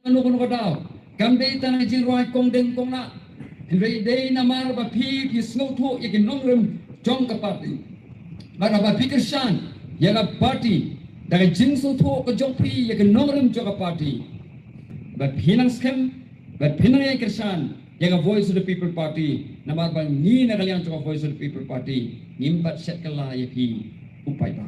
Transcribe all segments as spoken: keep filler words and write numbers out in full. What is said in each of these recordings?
kano kano ka daw. Kam dei tang ka jingrwai kong deng kong nah. Hynrei dei namar ba phi phi sngewthuh ïa ki nongrim jong ka party. Bad ba phi kyrshan ïa ka party da ka jingsngewthuh ka jong phi ïa ki nongrim jong ka party. Ba phi nang skhem, ba phi nang ïa kyrshan ïa ka Voice of the People Party, namar ba ngi na ka liang jong ka Voice of the People Party ngim pat shet kylla ïa phi u paidbah.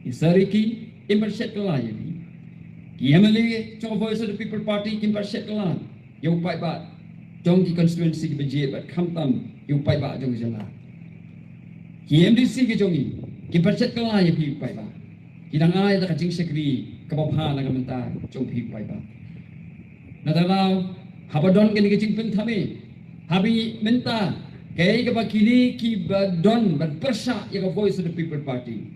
Ngi syriki, ngim pat shet kylla ïa phi. Ki M L A jong ka Voice of the People Party kim pat shet kylla ïa u paidbah jong ki constituency kiba jied bad khamtam ïa u paidbah jong ka jylla. Ki M D C ki jong ngi kim pat shet kylla ïa phi u paidbah. Ki dang ai da ka jingshakri kaba bha na ka bynta jong phi u paidbah. Na ta daw, haba don kane ka jingpynthame, haba mynta kaei kaba kine kiba don ban pyrshah ïa ka Voice of the People Party.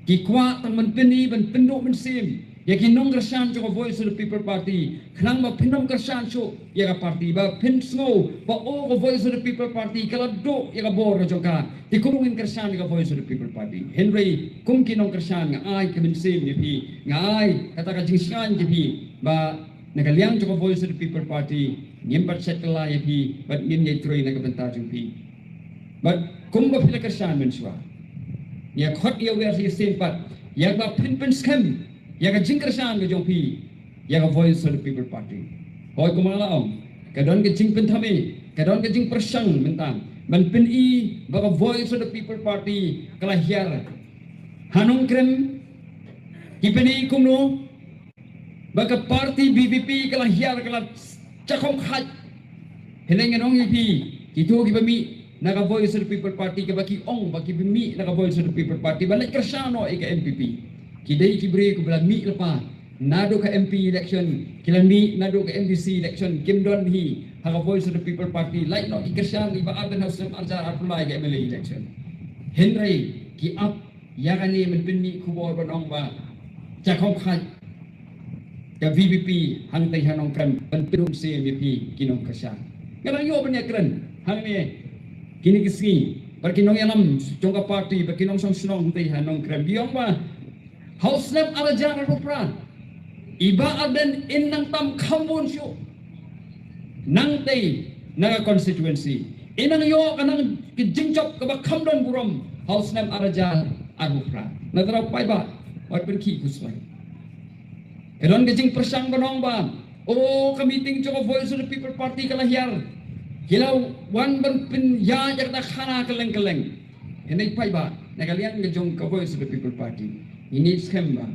Ki kwah tang ban pyni, ban pynduh mynsiem ïa ki nongkyrshan jong ka Voice of the People Party, khnang ba phin ym kyrshan shuh ïa ka party, ba phin sngew ba o ka Voice of the People Party ka la duh ïa ka bor ka jong ka. Te kumno ngin kyrshan ïa ka Voice of the People Party? Hynrei kum ki nongkyrshan nga ai ka mynsiem ïa phi, nga ai kata ka jingshngaiñ ïa phi ba na ka liang jong ka Voice of the People Party ngim pat shet kylla ïa phi bad ngin ïai trei na ka bynta jong phi. Bad kumba phi la kyrshan mynshuwa, ïa khot ïa wer ïa sien pat ïa ba phin pynskhem ïa ka jingkyrshan ka jong phi ïa ka Voice of the People Party. Hooid, kumba la ong, ka don ka jingpynthame, ka don ka jingpyrshang mynta ban pyni ba ka Voice of the People Party ka la hiar ha Nongkrem. Ki pyni kumno ba ka party V P P ka la hiar, ka la jakhong khait. Hynrei ngan ong ïa phi, kito kiba mih na ka Voice of the People Party, kaba ki ong ba kiba mih na ka Voice of the People Party ba leit kyrshan noh ïa ka N P P, ki dei ki briew kiba la mih lypa naduh ka M P election, ki la mih naduh ka M D C election, kim don hi ha ka Voice of the People Party. Leit noh ki kyrshan ïa i Bah Ardent ha u snem arhajar arphew lai ka M L A election. Hynrei ki ap ïa kane ban pynmih khubor ban ong ba jakhong khait ka V P P hangtei ha Nongkrem ban pynduh mynsiem ïa phi ki nongkyrshan. Nga dang ïoh ban ïakren hangne kine ki sngi bad ki nongïalam jong ka party bad ki nongshong shnong hangtei ha Nongkrem, ki ong ba ha u snem arhajar arphew phra i Bah Ardent in nang tam kham bun shuh nangtei na ka constituency. In nang ïoh ka nang ka jingjop kaba kham don burom ha u snem arhajar arphew phra. Na tharai paidbah wat pynkhih khuslai. Ka don ka jingpyrshang ban ong ba o ka meeting jong ka Voice of the People Party ka la hiar, ki la wan ban pynïaid ïa kata khana kylleng kylleng. Hynrei paidbah, na ka liang ka jong ka Voice of the People Party, ngin ïa skhem ba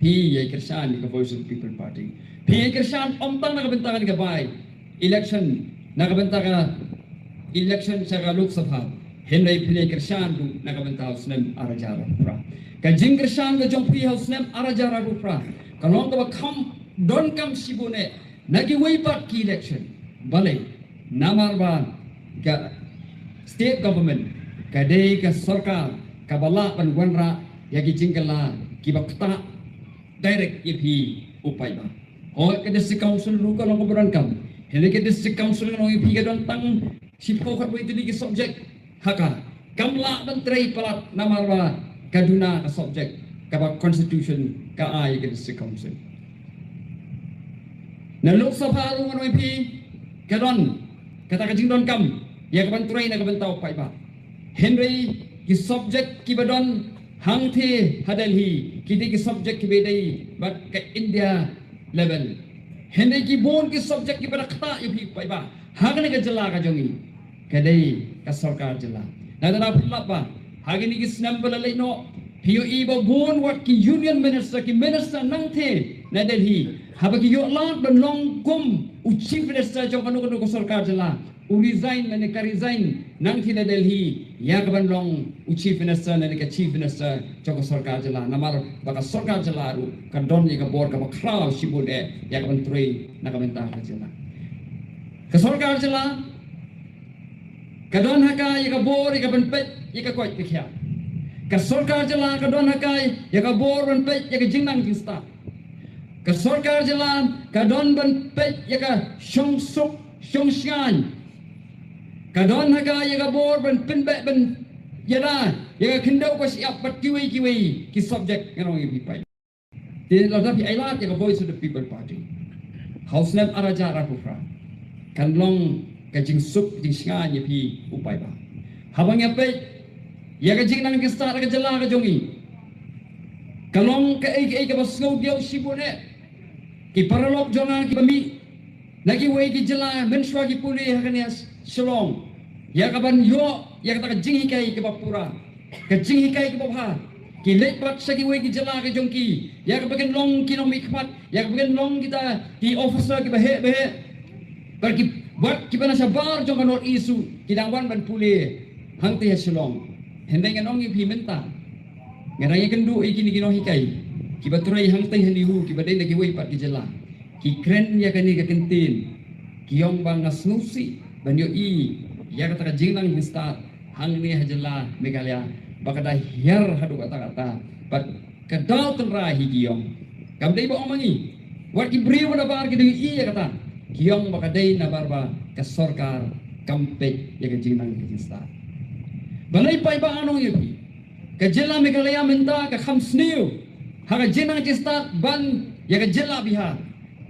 phi ïa kyrshan ïa ka Voice of the People Party. Phi ïa kyrshan ym tang na ka bynta kane ka by election, na ka bynta ka election sha ka Lok Sabha, hynrei phi ïa kyrshan ruh na ka bynta u snem arhajar arphew phra. Ka jingkyrshan ka jong phi ha u snem arhajar arphew phra ka long kaba kham donkam shibun eh na kiwei pat ki election. Balei? Namar ba ka state government ka dei ka sorkar kaba lah ban wanrah ïa ki jingkylla kiba ktah direct ïa phi u paidbah. Hooid, ka district council ruh ka long kaba donkam. Hynrei ka district council ka long ïa phi ka don tang shiphew khatwei tylli ki subject ha ka. Kam lah ban trei palat namar ba ka duna ka subject kaba constitution ka ai ka district council. Na Lok Sabha ruh ngan ong ïa phi ka don kata ka jingdonkam ïa ka ban trei na ka bynta u paidbah. Hynrei ki subject kiba don hangtei ha Delhi ki dei ki subject kiba dei bad ka India level. Hynrei ki bun ki subject kiba da ktah ïa phi u paidbah ha kane ka jylla ka jong ngi ka dei ka sorkar jylla. Na tharai phi lap ba ha kine ki snem ba la leit noh phi ïohi ba bun wat ki union minister, ki minister nangtei na Delhi, haba ki ïoh lad ban long kum u chief minister jong kano kano ka sorkar jylla, u resign lane ka resign nangtei na Delhi ïa ka ban long u chief minister lane ka chief minister jong ka sorkar jylla, namar ba ka sorkar jylla ruh ka don ïa ka bor kaba khraw shibun eh ïa ka ban trei na ka bynta ka jylla. Ka sorkar jylla ka don ha ka ïa ka bor ïa ka ban peit ïa ka koit ka khiah. Ka sorkar jylla ka don ha ka ïa ka bor ban peit ïa ka jingnang jingstad. Ka sorkar jylla ka don ban peit ïa ka shongsuk shongshngaiñ. Ka don ha ka ïa ka bor ban pynbeit ban ïada ïa ka khyndew ka shyiap bad kiwei kiwei ki subject, ngan ong ïa phi paidbah. Te lada phi ai lad ïa ka Voice of the People Party, ha u snem ar hajar arphew phra kan long ka jingsuk jingshngaiñ ïa phi u paidbah. Haba ngi ïa peit ïa ka jingnang jingstad ha ka jylla ka jong ngi, ka long kaei kaei kaba sngewdiaw shibun eh. Ki paralok jong nga kiba mih na kiwei ki jylla mynshuwa ki pule ha kane Shillong ïa kaban ïoh ïa kata ka jinghikai kaba pura, ka jinghikai kaba bha. Ki leit pat sha kiwei ki jylla ka jong ki ïa kaba kin long ki nongmihkhmat, ïa kaba kin long kita ki officer kiba heh ba heh. Bad ki, bad kiba na shabar jong ka North East ruh ki dang wan ban pule hangtei ha Shillong. Hynrei ngan ong ïa phi mynta, nga dang ïakynduh ïa kine ki nonghikai kiba trei hangtei ha NEHU kiba dei na kiwei pat ki jylla. Ki kren ïa kane ka kyntien, ki ong ba nga sngewsih ban ïohi ïa kata ka jingnang jingstad hangne ha jylla Meghalaya ba ka da hiar haduh katta katta. Bad ka daw tynrai hi, ki ong. Kam dei ba ong ma ngi, wat ki briew ba nabar ki dei ïa kata, ki ong ba ka dei nabar ba ka sorkar kam peit ïa ka jingnang ka jingstad. Balei paidbah? Ngan ong ïa phi, ka jylla Meghalaya mynta ka kham sniew ha ka jingnang jingstad ban ïa ka jylla Bihar.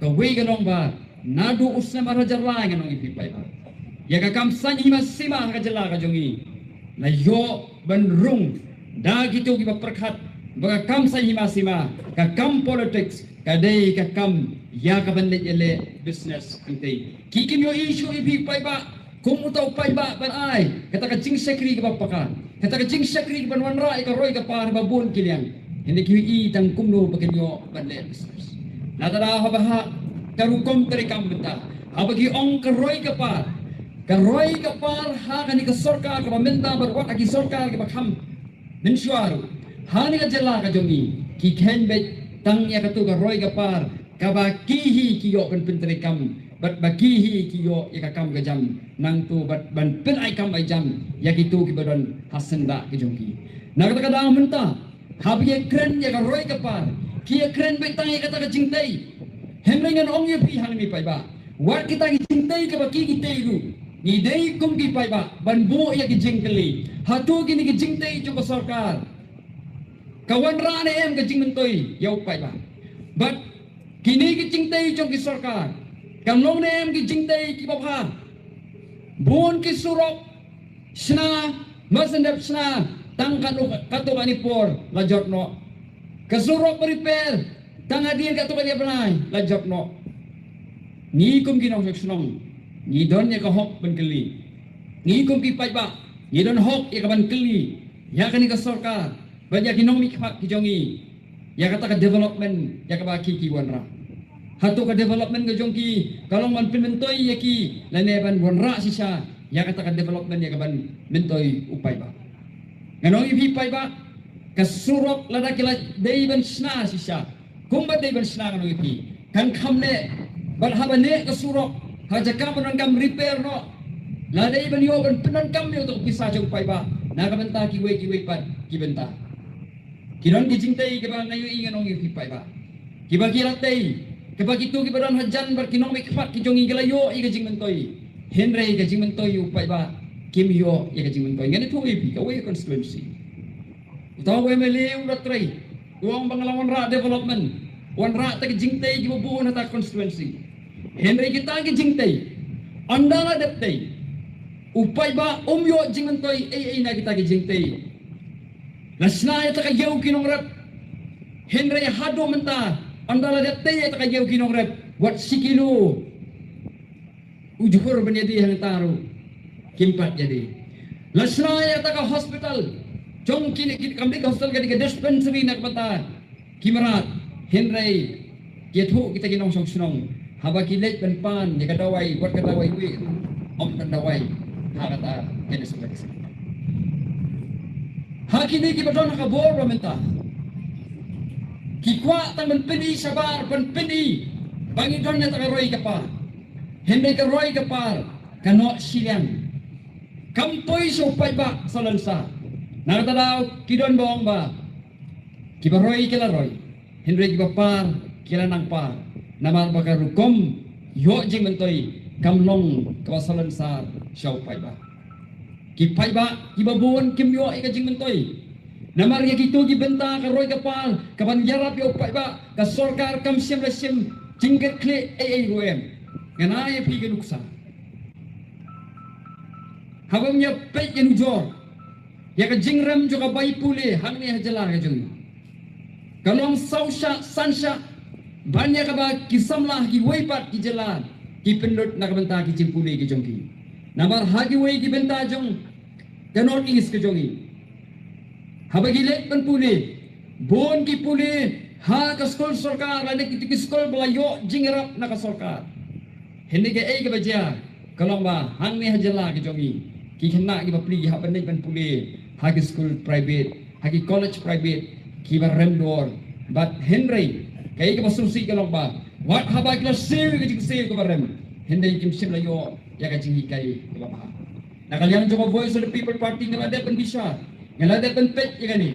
Kawei ka long ba naduh u snem ar hajar lai, ngan ong ïa phi paidbah, ïa ka kam saiñ hima sima ha ka jylla ka jong ngi la ïoh ban rung da kito kiba pyrkhat ba ka kam saiñ hima sima, ka kam politics, ka dei ka kam ïa kaban leit ïaleh business. Hangtei ki kim ïohi shuh ïa phi paidbah kum uta u paidbah ban ai kata ka jingshakri kaba paka, kata ka jingshakri kaban wanrah ïa ka roi ka par ha ba bun ki liang. Hynrei ki ïohi tang kumno ba kin ïoh ban leh business. Nangta da haba ha ka rukom treikam mynta, haba ki ong ka roi ka par, ka roi ka par ha kane ka sorkar kaba mynta bad wat ha ki sorkar kiba kham mynshuwa ruh, ha kane ka jylla ka jong ngi, ki kheiñ beit tang ïa kato ka roi ka par kaba ki hi ki ïoh ban pyntreikam bad ba ki hi ki ïoh ïa ka kam ka jam nangto bad ban pynai kam ai jam ïa kito kiba don ha syndah ka jong ki. Na kata ka daw mynta, haba ki ïa kren ïa ka roi ka par, ki ïa kren beit tang ïa kata ka jingtei. Hynrei ngan ong ïa phi hangne paidbah, wat kita ki jingtei kaba ki ki tei ruh, ngi dei kum ki paidbah ban buh ïa ki jingkylli. Hato kine ki jingtei jong ka sorkar ka wanrah ne em ka jingmyntoi ïa u paidbah? Bad kine ki jingtei jong ki sorkar kan long ne em ki jingtei kiba bha? Bun ki surok shna, mar shen dep shna, tang katto katne por la jot noh. Ka surok ba repair tang hadien katto katne bnai la jot noh. Ngi kum ki nongshong shnong ngi don ïa ka hok ban kylli. Ngi kum ki paidbah ngi don hok ïa ka ban kylli ïa kane ka sorkar bad ïa ki nongmihkhmat ki jong ngi ïa kata ka development ïa kaba ki ki wanrah. Hato ka development ka jong ki ka long ban pynmyntoi ïa ki lane ban wanrah shisha ïa kata ka development ïa kaban myntoi u paidbah? Ngan ong ïa phi paidbah, ka surok lada ki la dei ban shna shisha kumba dei ban shna, ngan ong ïa phi, kan kham neh. Bad haba neh ka surok, ha jaka ban donkam repair noh, la dei ban ïoh ban pyndonkam ïa uta u pisa jong u paidbah na ka bynta kiwei kiwei pat ki bynta. Ki don ki jingtei kiba nga ïohi, ngan ong ïa phi paidbah, kiba ki la tei, kiba kito kiba don hajan bad ki nongmihkhmat ki jong ngi ki la ïoh ïa ka jingmyntoi. Hynrei ka jingmyntoi u paidbah kim ïoh ïa ka jingmyntoi. Ngan ïathuh ïa phi, kawei ka constituency, uta u MLA u la trei, u ong ba nga la wanrah development, wanrah ta ki jingtei kiba bun ha ta constituency. Hynrei kita ki jingtei, ynda la dep tei, u paidbah um ïoh jingmyntoi ei ei na kita ki jingtei. La shna ïa ta ka ïew ki nongrep, hynrei haduh mynta ynda la dep tei ïa ta ka ïew ki nongrep, wat shi kilo u jhur ban ïadie hangta ruh kim pat ïadie. La shna ïa ta ka hospital, jong kine ki, kam dei ka hospital, ka dei ka dispensary na ka bynta ki mrad, hynrei ki ïathuh kita ki nongshong shnong, haba ki leit ban pan ïa ka dawai, wat ka dawai wei ruh ym don dawai ha kata ka dispensary. Ha kine kiba don ha ka bor ba mynta, ki kwah tang ban pyni shabar, ban pyni ba ngi don ïa ta ka roi ka par. Hynrei ka roi ka par ka noh shiliang, kam poi sha u paidbah salonsar. Na kata daw ki don ba ong ba kiba roi ki la roi, hynrei kiba par ki la nang par, namar ba ka rukom ïoh jingmyntoi kam long kaba salonsar sha u paidbah. Ki paidbah kiba bun kim ïoh ïa ka jingmyntoi. Namar ïa kito ki bynta ka roi ka par kaban ïarap ïa u paidbah, ka sorkar kam shim la shim jingkyrkhu ei ei ruh em. Ngan ai ïa phi ka nuksa. Haba ngin ïa peit ïa nujor ïa ka jingrem jong ka bai pule hangne ha jylla ka jong ngi, ka long saw shah san shah ban ïa kaba ki samla ha kiwei pat ki jylla ki pynlut na ka bynta ki jingpule ki jong ki. Namar ha kiwei ki bynta jong ka North East ka jong ngi, haba ki leit ban pule, bun ki pule ha ka skul sorkar lane ki, ki skul ba la ïoh jingïarap na ka sorkar. Hynrei kaei kaba jia ka long ba hangne ha jylla ka jong ngi, ki khynnah ki bapli ki hap ban leit ban pule ha ki skul private, ha ki college private kiba rem dor. Bad hynrei kaei kaba sngewsih ka long ba wat haba ki la siew ïa ka jingsiew kaba rem, hynrei kim shym la ïoh ïa ka jinghikai kaba bha. Na ka liang jong ka Voice of the People Party nga la dep ban bishar, nga la dep ban peit ïa kane.